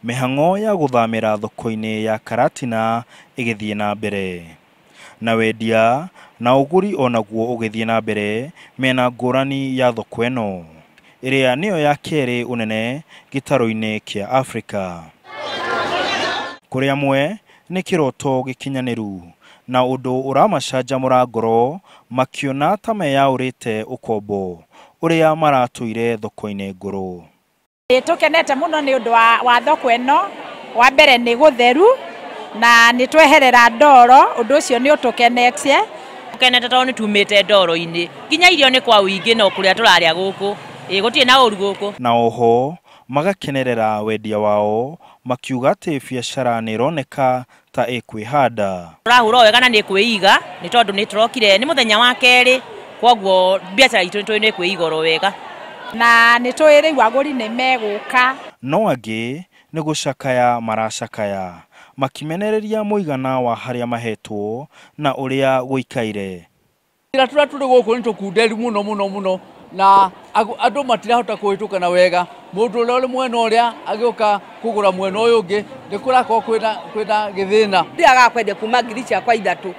Mĩhang'o ya gũthamĩra thoko-inĩ ya Karatina ĩgĩthiĩ na mbere, na wendia na ũgũri onaguo ũgĩthiĩ na mbere mĩena ngũrani ya thoko ĩno ĩrĩa nĩyo ya kerĩ ũnene gĩtarũ-inĩ kĩa Afrika. Kũrĩ amwe nĩ kĩroto gĩkinyanĩru na ũndũ ũramacanjamũra ngoro makiona ta meyaũrĩte ũkombo ũrĩa maratũire thoko-inĩ ngũrũ. Nĩ tũkenete mũno nĩ ũndũ wa thoko ĩno. Wa mbere nĩ gũtheru na nĩ tweherera ndoro, ũndũ ũcio nĩ ũtũkenetie. Tũkenete tondũ nĩ tumĩte ndoro-inĩ, nginya irio nĩ kwa ũingĩ no kũrĩa tũrarĩa gũkũ, ĩ gũtirĩ na ũru gũkũ. Na oho magakenerera wendia wao makiuga atĩ biacara nĩ ĩroneka ta ĩkwĩhanda. Tũrahũra wega na nĩ kwĩiga nĩ tondũ nĩ tũrokire nĩ mũthenya wa kerĩ, koguo biacara itũ nĩ tũĩ nĩ kwĩiga oro wega. Na nĩ tũĩ rĩu agũri nĩ megũka. No angĩ nĩ gũcakaya maracakaya makimenereria mũigana wa harĩa mahetwo na ũrĩa gũikaire. Ira tũrĩa tũrĩ gũkũ nĩ tũkunderu mũno mũno mũno na andũ matirahota kũhĩtũka na wega. Mũndũ ũrĩa ũrĩ mwena ũrĩa agĩũka kũgũra mwena ũyũ ũngĩ nĩ kũrakorwo kwĩna gĩthĩna. Ndiagaga kwendia kuma ngiri ciakwa 3.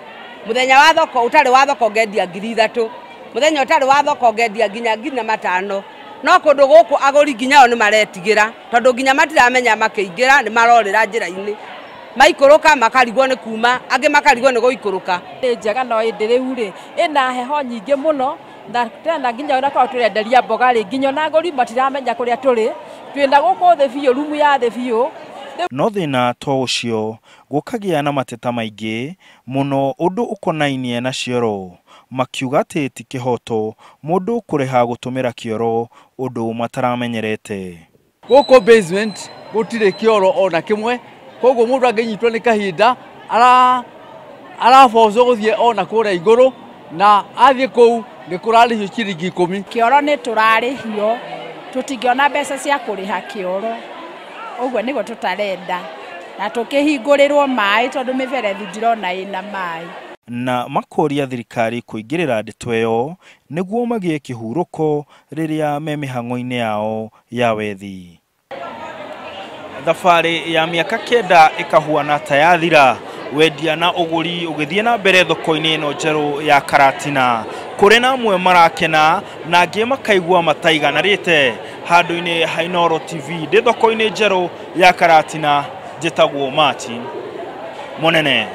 Mũthenya wa thoko ũtarĩ wa thoko ngendia ngiri 3. Mũthenya ũtarĩ wa thoko ngendia nginya 5,000. No kũndũ gũkũ agũri nginya o nĩ maretigĩra tondũ nginya matiramenya makĩingĩra nĩ marorĩra njĩra-inĩ. Maikũrũka makarigwo nĩ kuma, angĩ makarigwo nĩ gũikũrũka. Nĩ njega no ĩndĩ rĩu rĩ ĩna heho nyingĩ mũno na tena nginya ona korwo tũrenderia mboga rĩ nginya ona agũri matiramenya kũrĩa tũrĩ, twĩna gũkũ thĩ biũ, rumu ya thĩ biũ. No thĩna to ũcio, gũkagĩa na mateta maingĩ mũno ũndũ ũkonainie na cioro, makiuga atĩ ti kĩhoto mũndũ kũrĩha gũtũmĩra kĩoro ũndũ mataramenyerete. Gũkũ basement gũtirĩ kĩoro ona kĩmwe, koguo mũndũ angĩnyitwo nĩ kahinda arabocwo gũthiĩ ona kũrĩa igũrũ na athiĩ kũu nĩ kũrarĩhio ciringi 10. Kĩoro nĩ tũrarĩhio, tũtingĩona mbeca cia kũrĩha kĩoro, ũguo nĩguo tũtarenda, na tũkĩhingũrĩrwo maĩ tondũ mĩberethi ndirona ĩna maĩ. Na makoria thirikari kũingĩrĩra ndeto ĩyo nĩguo magĩe kĩhurũko rĩrĩa me mĩhang'o-inĩ yao ya wethi. Thabarĩ ya mĩaka 9 ĩkahuana ta yathira, wendia na ũgũri ũgĩthiĩ na mbere thoko-inĩ ĩno njerũ ya Karatina. Kũrĩ na amwe marakena na angĩ makaigua mataiganarĩte. Handũ-inĩ ha Inooro TV ndĩ thoko-inĩ njerũ ya Karatina, njĩtagwo Martin Mũnene.